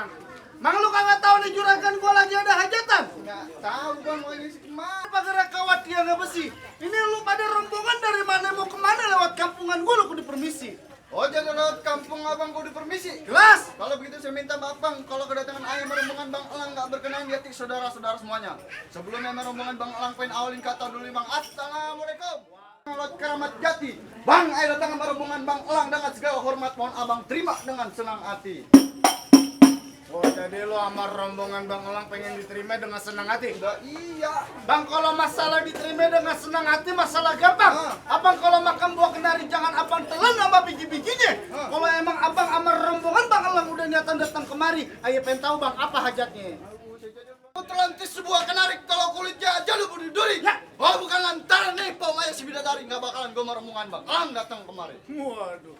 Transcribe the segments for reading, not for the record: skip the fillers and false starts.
Bang. Mang lu kagak tahu nih juragan gua lagi ada hajatan? Nggak tahu bang, lagi kemana? Apa gerak kawat dia nggak besi? Ini lu pada rombongan dari mana mau kemana lewat kampungan gua lu kudu permisi. Oh, jangan lewat kampung abang kau dipermisi. Jelas? Kalau begitu saya minta maaf bang, kalau kedatangan ayam rombongan Bang Elang nggak berkenan di hati saudara-saudara semuanya. Sebelumnya rombongan Bang Elang pengen awalin kata dulu bang. Assalamualaikum. Lewat Keramat Jati, bang, ayo datang sama rombongan Bang Elang dengan segala hormat mohon abang terima dengan senang hati. Oh, jadi lu sama rombongan Bang Elang pengen diterima dengan senang hati? Udah iya. Bang, kalau masalah diterima dengan senang hati masalah gampang. Abang kalau makan buah kenari jangan abang telan sama biji-bijinya. Kalau emang abang sama rombongan Bang Elang udah niatan datang kemari, ayo pengen tahu bang apa hajatnya. Telantis sebuah kenari kalau kulitnya jalur berduri. Ya. Oh, bukan lantaran nih Maya si bidadari nggak bakalan gue rombongan Bang Elang datang kemari. Waduh,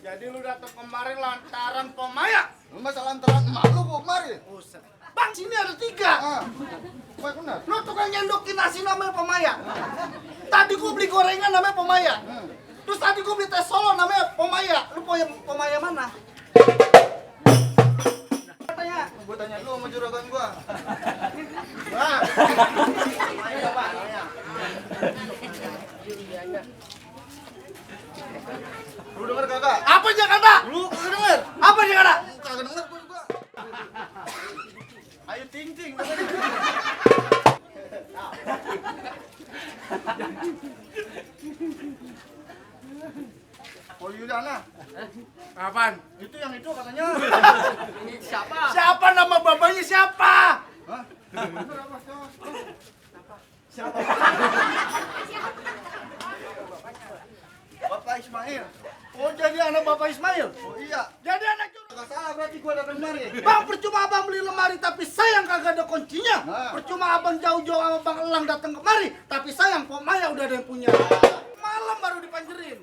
jadi lu datang kemari lantaran Pomaya? Lu masa lantaran emak lu gue kemari. Buset. Bang, sini ada 3. Baik benar. Lu tukang nyendokin nasi namanya Pomaya. Tadi gua beli gorengan namanya Pomaya. Terus tadi gua beli teh solo namanya Pomaya. Lu punya Pomaya mana? Katanya. Gue tanya lu sama juragan gua. Wah. Lu denger kagak? Apa aja kata? Lu kagak denger? Apa aja kata? Kagak denger gua juga. Ayo ting ting. Oh Yudana. Apaan? Itu yang itu katanya. Ini siapa? Siapa nama bapaknya siapa? Hah? Bener apa? Siapa? Bapak Ismail. Oh, jadi anak Bapak Ismail. Oh iya. Jadi anak curang. Gak salah berarti gua datang kemari. Bang, percuma abang beli lemari tapi sayang kagak ada kuncinya. Nah. Percuma abang jauh-jauh sama Bang Elang datang kemari tapi sayang Pomaya udah ada yang punya. Malam baru dipanjerin.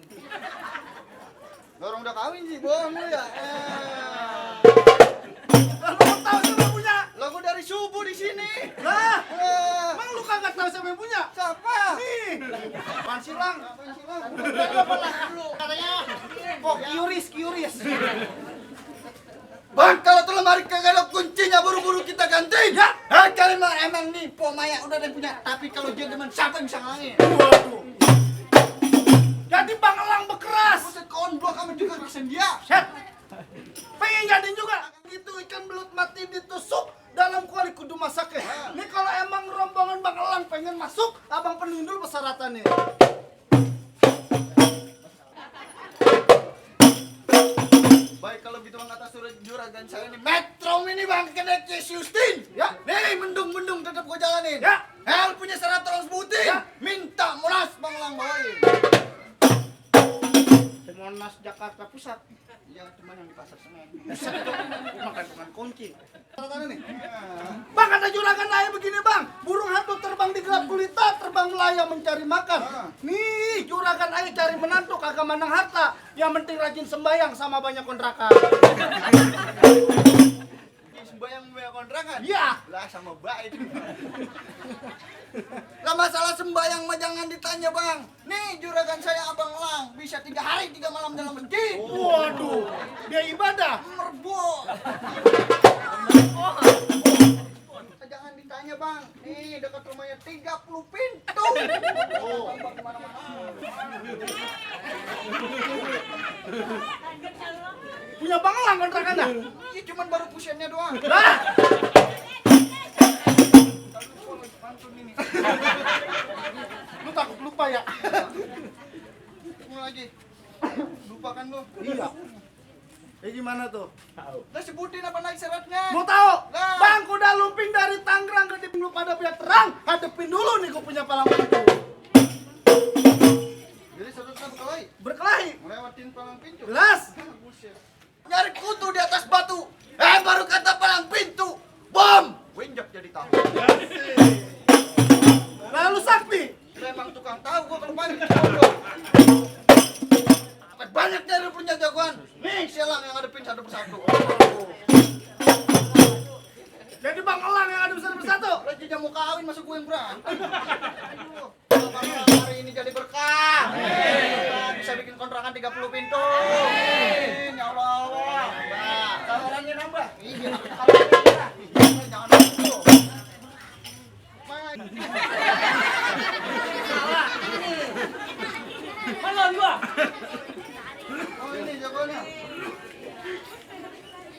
Dorong udah kawin sih, bohong lu ya. Lalu mau tahu siapa yang punya? Lah gua dari subuh di sini. Lah, Eh, emang lu kagak tahu siapa yang punya? siapa? Nih, Pan Silang. Apaan sih, Bang? Katanya, kok kiuris. Bang, kalau tuh lemari kagak ada kuncinya, buru-buru kita ganti. Ya. Kalian mah emang nih, Pomaya udah ada yang punya. Tapi kalau dia demen, siapa yang bisa ngalangin? Waduh. Jadi Bang Elang berkeras. Buset, konblok kamu juga kasihan dia. Set. Pengen jadi juga. Itu ikan belut mati ditusuk dalam kuali kudu masaknya. Ini kalau emang rombongan Bang Elang pengen masuk, abang penuhin dulu persyaratannya. Baik, kalau gitu bang atas surat juragan saya ini Metro Mini bang, kena Justin. Ya. Nih, mendung tetap gua jalanin. Ya. Hel punya syarat tolong sebutin. Ya. Minta Monas Bang Elang bawain. Monas Jakarta Pusat. Iya, cuma yang di pasar Senen. Makan dengan kunci. Tanda nih. Bang, kata juragan saya begini bang, burung hantu terbang di gelap gulita, terbang melayang mencari makan. Nih, juragan saya cari menantu kagak mandang harta, yang penting rajin sembayang sama banyak kontrakan. Sembayang banyak kontrakan. Iya. Lah sama baik. Lah masalah sembayang mah jangan ditanya bang. Nih juragan saya Abang Elang bisa 3 hari 3 malam dalam masjid. Waduh, dia ibadah. Merbok. Jangan ditanya bang. Nih dekat rumahnya 30 pintu. Oh. Punya Bang Elang kontrakannya. Ini cuman baru pusennya doang. Lah, Pantun ini. lu takut lupa ya? Mau lagi. Lupakan lu. Iya. Gimana tuh? Lah sebutin apa lagi syaratnya? Mau tahu? Lah. Bang, kuda lumping dari Tangerang ke lu pada biar terang. Hadepin dulu nih gua punya palang pintu. Jadi syaratnya berkelahi. Berkelahi. Melewatin palang pintu. Jelas. Buset. Nyari kutu di atas batu. Baru kata palang pintu. Bom. Winjak jadi tahu. Lalu sakti. Memang tukang tahu gua kalau banyak. Banyak dari punya jagoan. Nih sialang yang ngadepin satu persatu. Jadi Bang Elang yang ada bersatu. Raja mau kawin masuk gue yang berantem. Aduh. Abang Elang hari ini jadi berkah. Bisa bikin kontrakan 30 pintu. Ya Allah. Orangnya nambah. Iya. Jangan begitu. Salah. Ini. Malon gua. Oh ini jagoannya.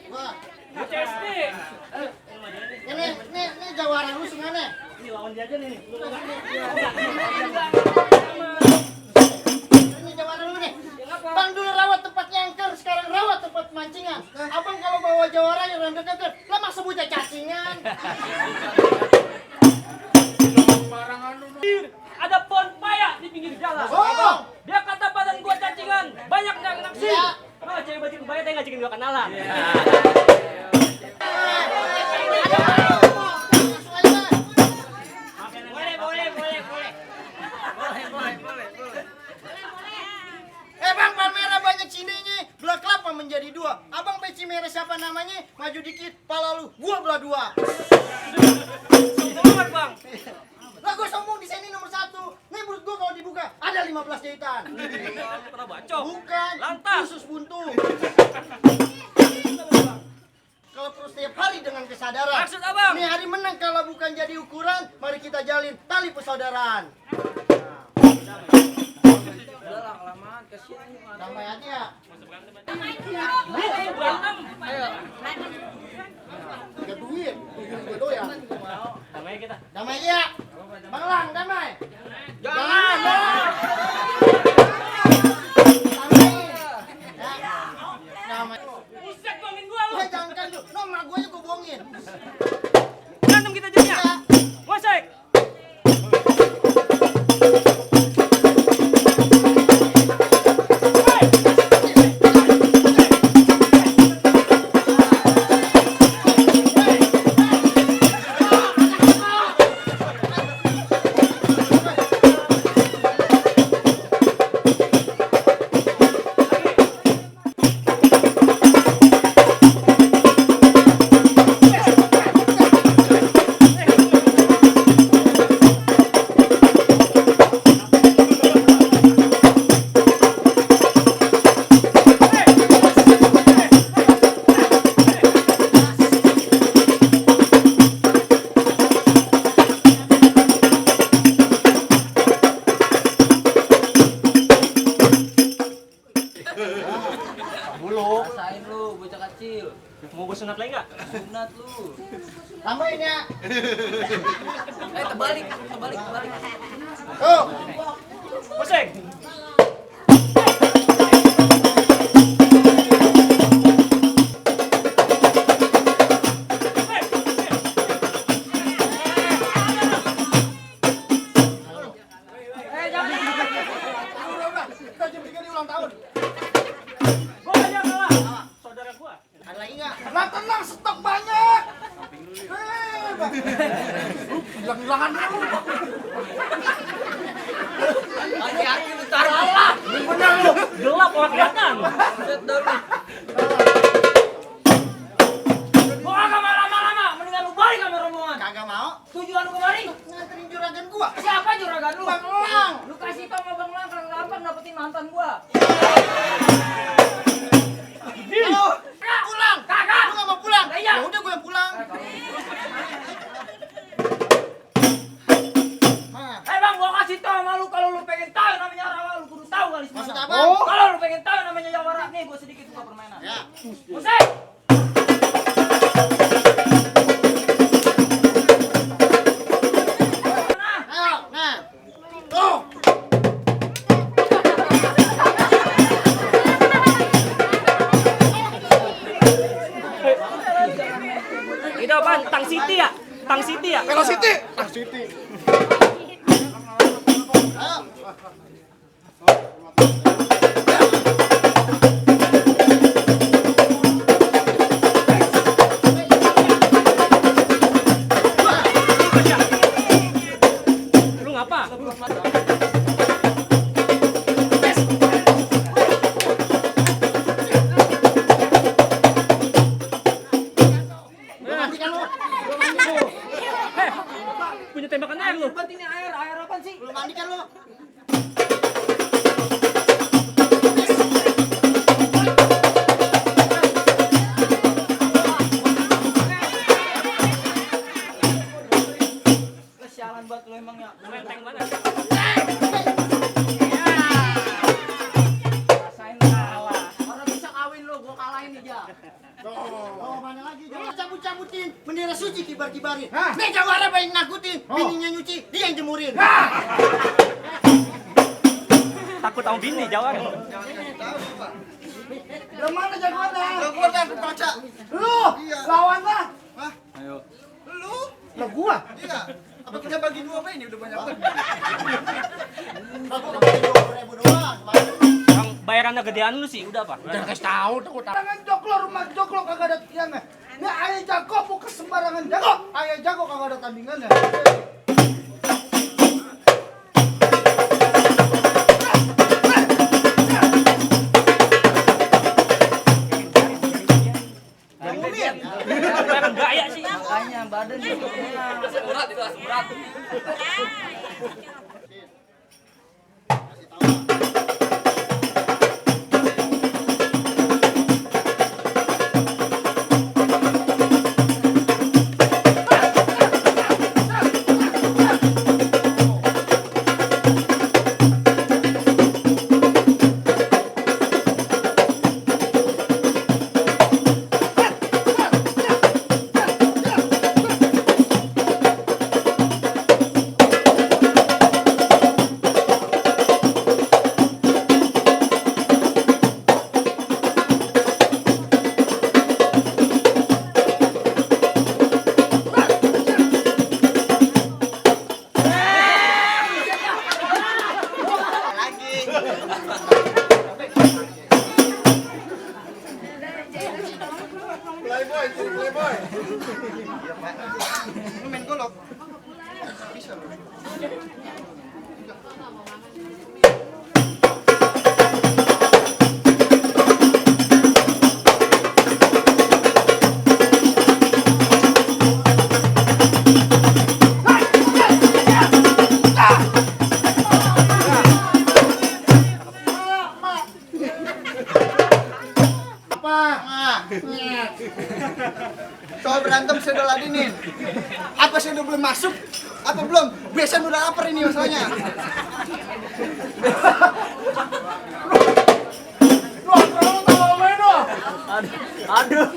Wah, CSD. Ini jawara lu singane. Ini lawan dia aja nih. Ini jawara lu nih. Bang dulu rawat tempat nyangker, sekarang rawat tempat mancingan. Abang kalau bawa jawara yang rendah-rendah, lah masa bocah cacingan. Ada pohon paya di pinggir jalan. Oh, Dia kata badan gua cacingan, banyak yang naksir. Iya. Nah, cewek baju kebaya dia ngajakin gua kenalan. Bang, palmera banyak sininya. Belah kelapa menjadi dua. Abang peci merah siapa namanya? Maju dikit, pala lu. Gua belah dua. Sombong bang. Lah gua sombong di sini nomor 1. Nih perut gua kalau dibuka ada 15 jahitan. Kamu pernah bacok? Bukan, Lantas. khusus buntu. Kalau terus setiap hari dengan kesadaran. Maksud abang? Ini hari menang kalau bukan jadi ukuran, mari kita jalin tali persaudaraan. Udahlah kelamaan, kasihan ini. Damai aja ya. Berantem. Ayo. Gak duit, gak doyan. Damai kita. Damai aja ya. Bang Lang, damai. Jangan. Damai. Ya. Damai. Buset bohongin gua lu. Jangan kan lu. Nomor gua aja gua bohongin. Berantem kita jadinya. Wasek. Rasain lu, bocah kecil. Mau gue sunat lagi nggak? Sunat lu. Tambahin ya. Terbalik. Tuh. Wasek. Udah. Kita jam 3 di ulang tahun. Gua aja kalah. Saudara gua. Ada lagi nggak? Lah tenang, stok banyak. Hilang-hilangan dulu. Hati-hati lu taruh. Bener lu. Gelap nggak kelihatan. Buset dah lu. Gua kagak mau lama-lama. Mendingan lu balik sama rombongan. Kagak mau. Tujuan lu kemari? Nganterin juragan gua. Siapa juragan lu? Bang Lang. Lu kasih tau sama Bang Lang kalau gampang dapetin mantan gua. Halo. Pulang. Kagak. Lu nggak mau pulang? Iya. Ya udah gue yang pulang. Nah, Bang, gua kasih tau sama lu kalau lu pengen tahu namanya rawa, lu kudu tahu kali maksud semana. abang? Kalau lu pengen tahu namanya jawara nih, gua sedikit buka permainan. Ya. Musik. Ayo, nah. Tuh. Itu apaan? Tang City ya? Tang City ya? Velocity. Velocity. Ayo. Lu ngapa? Lu matikan lu. Punya tembakan air lu. Ini air apaan sih? Lu mandikan lu. Sembarangan buat lu emangnya. Menteng mana? Rasain kalah. Orang bisa kawin lu, gua kalahin aja. Oh, mana lagi? Jangan cabut-cabutin, bendera suci kibar-kibarin. Hah? Nih jawara yang nakutin, bininya nyuci, dia yang jemurin. Takut sama bini jawab. Yang mana jagoannya? Gua kan terpaksa. Lu, Iya. lawan lah. Hah? Ayo. Lu? Lah gua. Iya. Apa kita bagi dua apa ini udah banyak banget. Aku kembali 20.000 doang. Yang bayarannya gedean lu sih, udah apa? Jangan kasih tahu, takut. Jangan joklo, rumah joklo kagak ada tiangnya. Ini ayah jago bukan sembarangan jago. Ayah jago kagak ada tandingannya. Bayaran gaya sih. Makanya badan juga menang. Playboy, jadi playboy. Lu main golok? Bisa lu. Soal berantem saya udah ladenin. Apa saya udah belum masuk? Apa belum? Biasa udah lapar ini masalahnya. Aduh.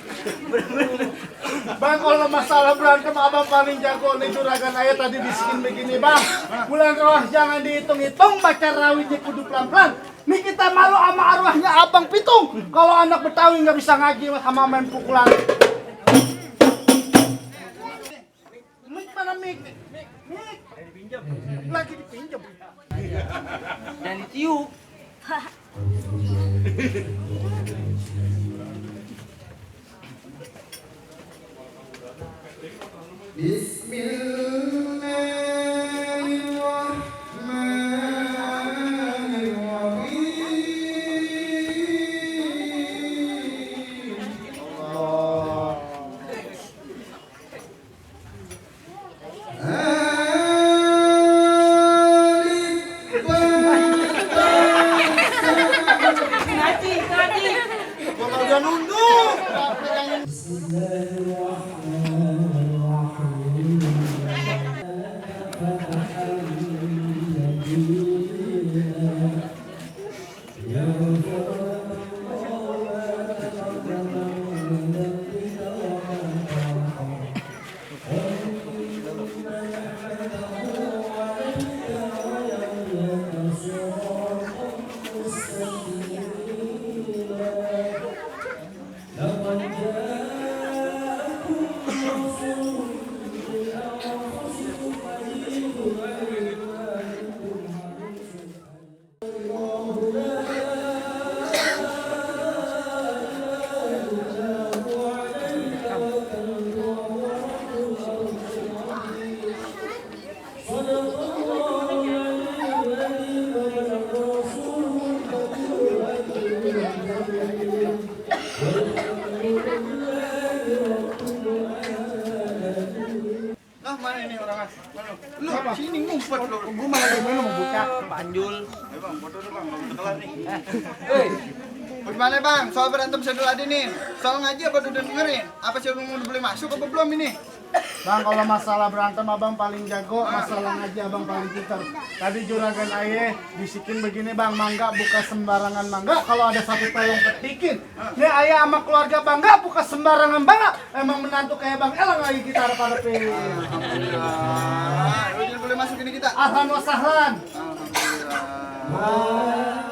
Bang, kalau masalah berantem abang paling jago nih juragan ayah tadi bisikin begini bang. Bulan roh jangan dihitung-hitung, baca rawitnya kudu pelan-pelan. Nih kita malu sama arwahnya abang Pitung. Kalau anak Betawi nggak bisa ngaji sama main pukulan. Mik mana mik? Mik. Lagi dipinjam. Dan ditiup. Kalau udah nunduk. Nah, mana ini orangnya? Mana? Lu sini ngumpet lu. Gue malah gimana mau buka. Panjul. Ayo bang, foto dulu bang, mau kelar nih. Bagaimana bang? Soal berantem saya udah ladenin. Soal ngaji apa udah dengerin? Apa sih lu mau boleh masuk apa belum ini? Bang, kalau masalah berantem abang paling jago, masalah ngaji abang paling pintar. Tadi juragan ayah bisikin begini bang, mangga buka sembarangan mangga. Kalau ada satu pelong ketikin. Nih ayah sama keluarga bangga buka sembarangan bangga. Emang menantu kayak bang Elang lagi kita harap-harapin. Alhamdulillah. Boleh masuk ini kita. Ahlan wa sahlan. Alhamdulillah.